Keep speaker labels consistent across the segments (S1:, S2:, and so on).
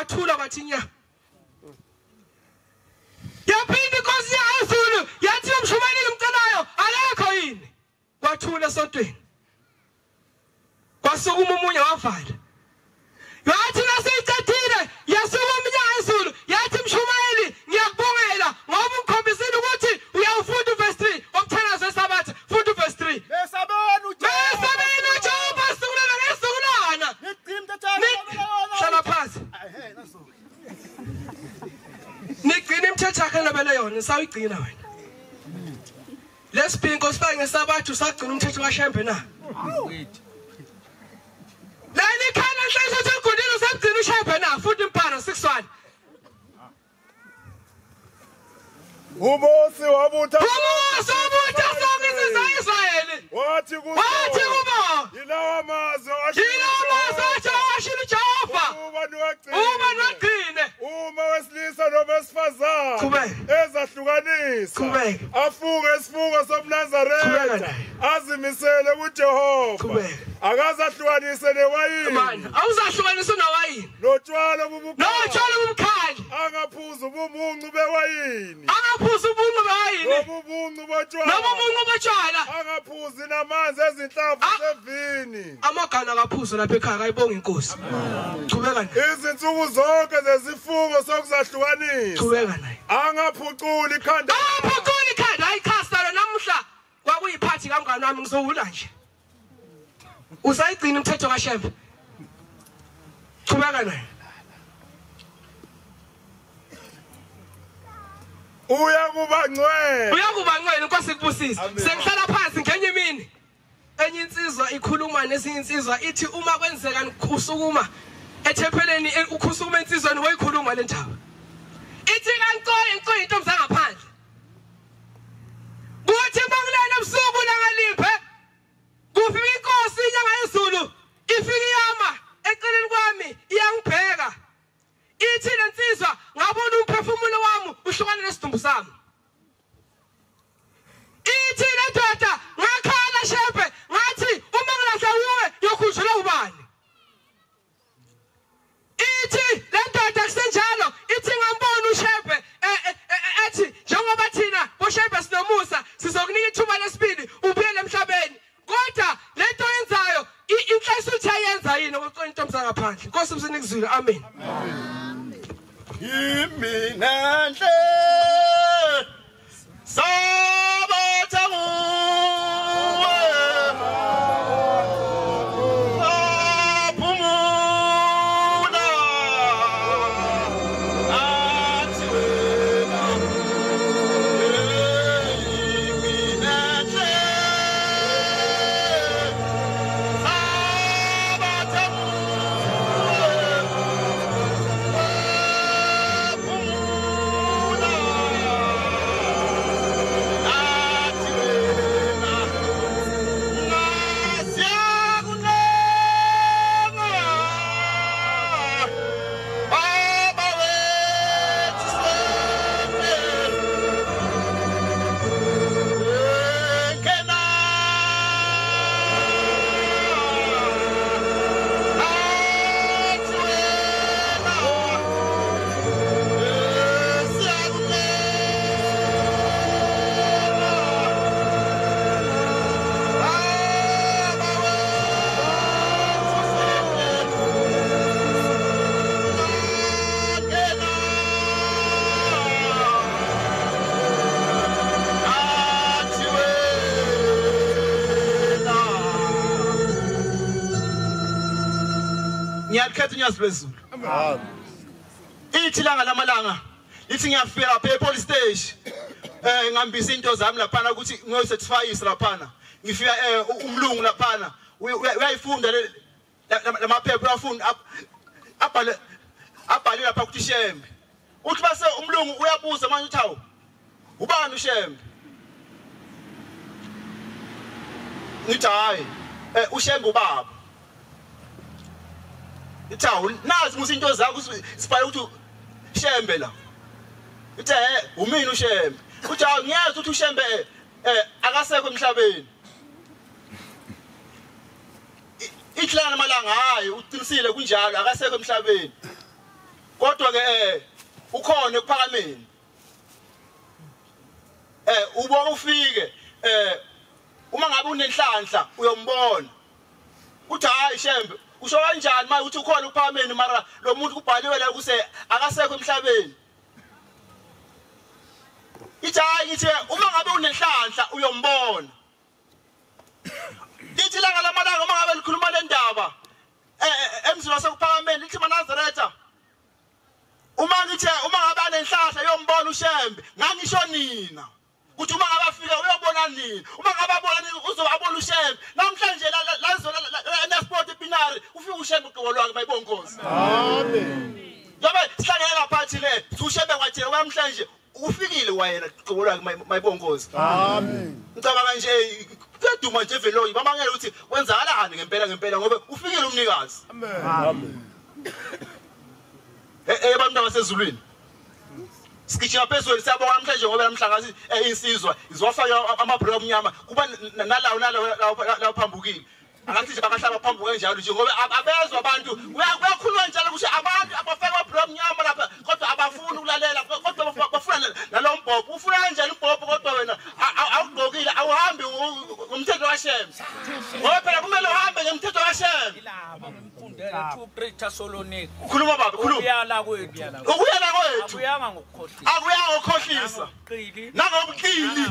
S1: Kwathula kwathi nya. Yaphinda inkosi yaZulu yathi umshumayeli ngicelayo akekho yini. Kwathula esontweni. Kwasukuma omunye wavala. Yathi naseyicedile yasukuma iNyanga yathi mshumayeli ngiyakubongela ngoba ungikhombisile ukuthi uyawufunda uverse 3 omthandazo weSabatha. Funda uverse 3.
S2: Mesabeni uJehova.
S1: Mesabeni uJehova sizukulwana ngesizukulwana. Hlala phansi. Nigcine imithetho yakhe nobele yona sawuyigcina wena. Lesiphinko sifake ngeSabatha usagcina umthetho kaShembe na? Leli khana nhlanhla uthugudile usagcina uShembe na? Futhi impana 6-1.
S3: uMose wabutha
S1: sonke isizwe Israyeli.
S3: Wathi kubo yilawa mazwi
S1: ashilo uJehova
S3: ukuba
S1: niwagcine
S3: uma wesilisa noma wesifazane ezahlukanisa afunge isifungo somNazaretha azimisele kuJehova akazahlukanise newayini.
S1: Awuzahlukanise newayini
S3: notshwala obubukhali
S1: Angaphuza
S3: angaphuzi ubumuncu bewayini
S1: nobubuncu botshwala
S3: angaphuzi namanzi ezinhlamvu zevini.
S1: Amagana akaphuza lapha ekhaya akayibonga inkosi. Qhubeka naye.
S3: Izinsuku zonke zezifungo sokuzahlukanisa.
S1: Qhubeka naye.
S3: Angaphuculi ikhanda.
S1: Angaphuculi ikhanda. Hayi cha namuhla kwakuyiphathi kamngani wami ngizowula nje. Usayigcina umthetho kaShembe. Qhubeka naye.
S3: Uyakuba ngcwele.
S1: Uyakuba ngcwele inkosi ikubusise. Sengihlala phansi ngenye imini. Enye insizwa ikhuluma nesinye insizwa ithi uma kwenzeka usukuma ethempeleni ukhusukuma insizweni wayikhuluma le ndaba. Ithi kancoyi incoyi intombi zangaphandle. Kuthi makulele ebusuku langalimbe kufika inkosi inyanga yezulu ifika iyama eceleni kwami iyangibheka. Ithi lensizwa ngabona umphefumulo wami uhlukana nesidumbu sami. Ithi le ndoda ngakhala Shembe ngathi uma ngilahla uwe yokhunjulwa ubani. Ithi le ndoda kusenjalo ithi ngambona uShembe ethi njengoba thina boShembe sinomusa sizokunika ithuba lesibili ubuyele emhlabeni. Kodwa lento yenzayo inhliziyo uthi ayenza yini ukucela intombi zangaphandle. Inkosi msinikuzwile. Amen.
S2: Mina nhle sabatha kuwe aphumula athi wena mina nhle sabatha kuwe Ngiyakhetha unyazi lwezulu. Ithi langa lamalanga lithi ngiyafika lapha epolice station. Ngihambisa into zami laphana ukuthi ngiyocertifyisa laphana. Ngifika umlungu laphana uyayifunda lamaphepha uyafunda abhale lapha ukuthi Shembe. Uthi base umlungu uyabuza manje uthi hawu ubani uShembe? Ngithi hayi uShembe ubaba. Ithi hawu nazi musi into zakho sibhale ukuthi Shembe la. Ithi umini uShembe. Uthi hawu ngiyazi ukuthi uShembe akasekho emhlabeni. Ithi lana malanga hayi uqinisile kunjalo akasekho emhlabeni. Kodwa ke ukhona ekuphakameni. Ubona ufike uma ngabe unenhlanhla uyombona. Uthi hayi Shembe, usho kanjani manje uthi ukhona ukuphakameni mara lo muntu kubhaliwe la kuse akasekho emhlabeni. Ithi hayi ngithi uma ngabe unenhlanhla uyombona. Lithi langa lamalanga uma ngabe likhuluma le ndaba emzini wasekuphakameni lithi maNazaretha uma ngithi uma ngabe anenhlanhla uyombona uShembe ngangisho nina. Kuthi uma ngabe afika uyobona nini, uma ngabe abona nini uzobabona uShembe. Namhlanje la la Nelspruit ePinari ufika uShembe uqobo lwakhe mayibonga Nkosi.
S3: Amen.
S2: Njengoba sihlangene lapha thina uShembe kwathina namhlanje ufikile wayena uqobo lwakhe mayibonga Nkosi.
S3: Amen.
S2: Ngicabanga nje kuyaduma nje eveloyi bamangela ukuthi kwenzakalani ngempela ngempela ngoba ufikile umnikazi.
S3: Amen. Amen.
S2: Abantu basezulwini sigijima phezulu siyabonga namhlanje ngoba namhlanje insizwa izofaka amabhloku amnyama kuba nalawo nalawo phambukile. Akathi nje bakahlala phambuke njalo nje ngoba abezwa abantu kuyakhulunywa njalo kusho abantu abafaka amabhloku amnyama lapha kodwa abafuni ukulalela kodwa bafuna nalo mbhobho. Ufuna kanjani umbhobho kodwa wena awugqokile awuhambi ngomthetho kaShembe. Ngoba phela kumele uhambe ngemthetho kaShembe.
S4: Ngifundela 2 Thessalonike.
S2: Khuluma baba, khuluma.
S4: Ukuyala kwethu.
S2: Ukuyala kwethu.
S4: Akuyanga ngokukhohlisa.
S2: Akuyanga ngokukhohlisa. Nangobuqili.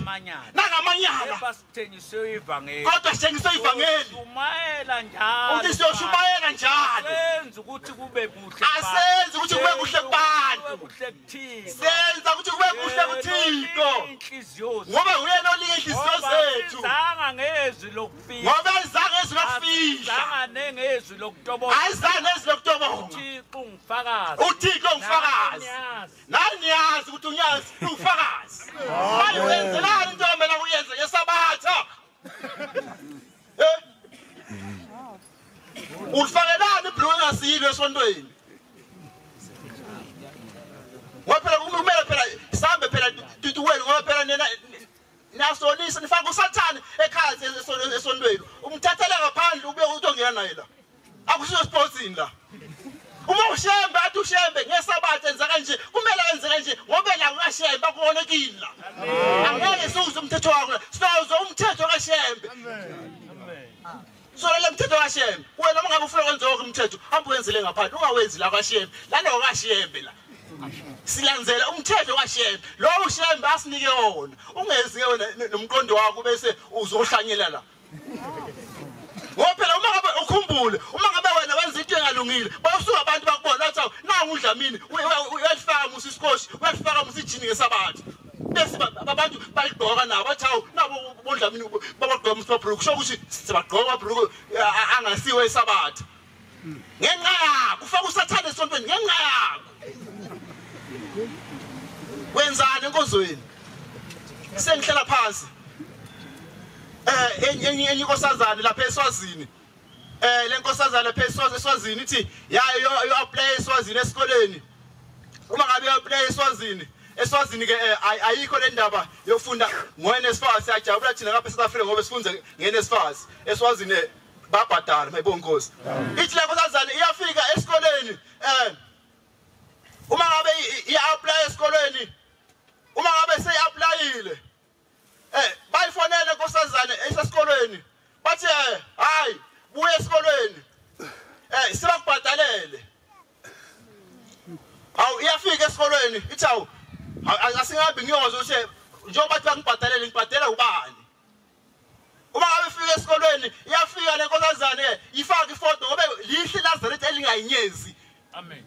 S2: Nangamanyala.
S4: Kepha sithengiswe ivangeli.
S2: Kodwa sithengiswe ivangeli.
S4: Shumayela njalo.
S2: Uthi siyoshumayela njalo.
S4: Senza ukuthi kube kuhle.
S2: Asenze ukuthi kube kuhle kubantu.
S4: Kuhle kuThixo.
S2: Senza ukuthi kube kuhle kuThixo. Ngoba uyena onika inhliziyo zethu.
S4: Azange ngezwi lokufihla.
S2: Ngoba azange ngezwi lokufihla.
S4: Azange ngezwi lokutobonga.
S2: Ayizange ngezwi lokutobonga.
S4: uThixo ungifakazi.
S2: uThixo ungifakazi. Nani niyazi ukuthi unyazi ungifakazi. Manje uyenzelani into omele uyenze ngesabatha? Ulifakelani ibhluku engasiyilo esontweni? Ngoba phela kumele phela sihambe phela tutuwele ngoba phela nina nasonisa nifaka uSathane ekhaya esontweni. Umthathele ngaphandle ube utongena naye la. Akusiyo sportsini la. Uma uShembe athi uShembe ngesabatha enza kanje kumele enze kanje ngoba la kaShembe akuwonekile la. Angeke siwuze umthetho wakho, sinawuze umthetho kaShembe.
S3: Amen.
S2: So le mthetho kaShembe wena uma ngabe ufuna ukwenza wonke umthetho hamba wenzele ngaphandle ungawenzi la kaShembe. Lana kaShembe la. Silandzela umthetho kaShembe. Lo uShembe asinike wona. Ungezi ke wena nomqondo wakho bese uzohlanyela la. Ngoba phela uma ngabe ukhumbule, uma ngabe wena wenza into engalungile, bawusuka abantu bakubona bathi nangu uDlamini uyalifaka musa isikhoshi, uyalifaka musa ijini ngesabatha. Bese abantu baligqoka nabo bathi hawu nabo boDlamini babagqoka musa amabhuluku, kusho ukuthi sibagqoka amabhuluku angasiwe esabatha. Ngenxa yakho ufaka uSathane esontweni ngenxa yakho. Wenzani enkonzweni? Sengihlela phansi. Enye inkosazane lapha eSwazini. Le nkosazane lapha eSwazini ithi yayo apply eSwazini esikoleni. Uma ngabe apply eSwazini, eSwazini ke ayikho le ndaba yofunda ngoNSFAS. Siyajabula thina ngapha eSouth Africa ngoba sifunde ngeNSFAS. eSwazini babhadala mayibonga Nkosi. Ithi le nkosazane iyafika esikoleni uma ngabe iya-apply esikoleni, uma ngabe seyi-applyile bayifonele nkosazane esesikolweni bathi hayi buye esikolweni sibakubhadalele. Awu iyafika esikolweni ithi awu asingabi ngiyozwa ukuthi njengoba bathi bangibhadalele ngibhadela ubani. Uma ngabe ifika esikolweni iyafika le nkosazane ifake ifoto ngoba lihle Nazareth elingayinyezi.
S4: Amen.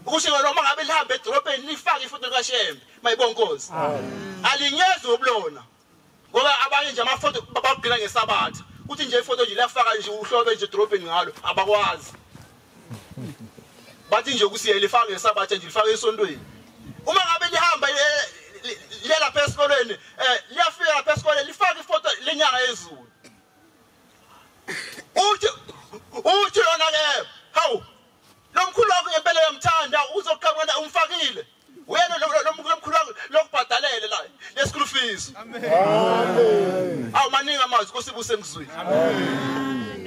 S2: Ukusho noma ngabe lihambe edolobheni lifake ifoto kaShembe mayibonga Nkosi. Alinyezi ubulona. Ngoba abanye nje amafoto babagcina ngesabatha. Uthi nje ifoto nje liyafaka nje uhlobe nje edolobheni ngalo abakwazi. Bathi nje ukuthi lifake ngesabatha nje lifake esontweni. Uma ngabe lihamba liya lapha esikolweni liyafika lapha esikolweni lifake ifoto lenyanga yezulu. Uthi lona ke hawu lo mkhulu wakho ngempela uyamthanda uzoqhamuka umfakile. Wena lo mkhulu wakho lokubhadalele la le school fees.
S3: Amen.
S2: Awu maningi amazwi Nkosi ibuse ngizwile.
S3: Amen.